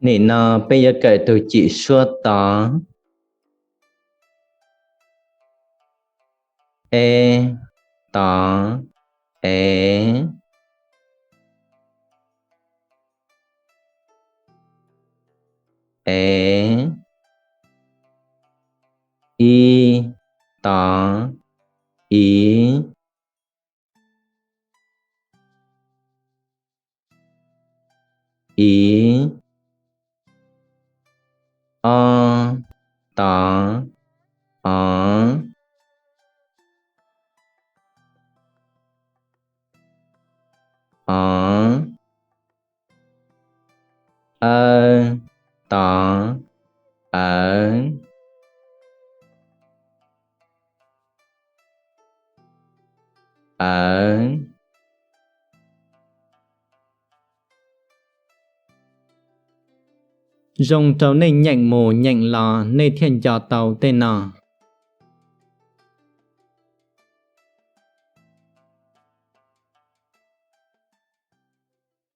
Nim no peb yuav kawm tus cim suab tod. E, tod, ev, ev, i, tod, iv, iv, o, tod, ov, ov, aw, tod, awv, awv. Zoo rau nej nyeem mus nyeem los nej thiaj nco tau tej no.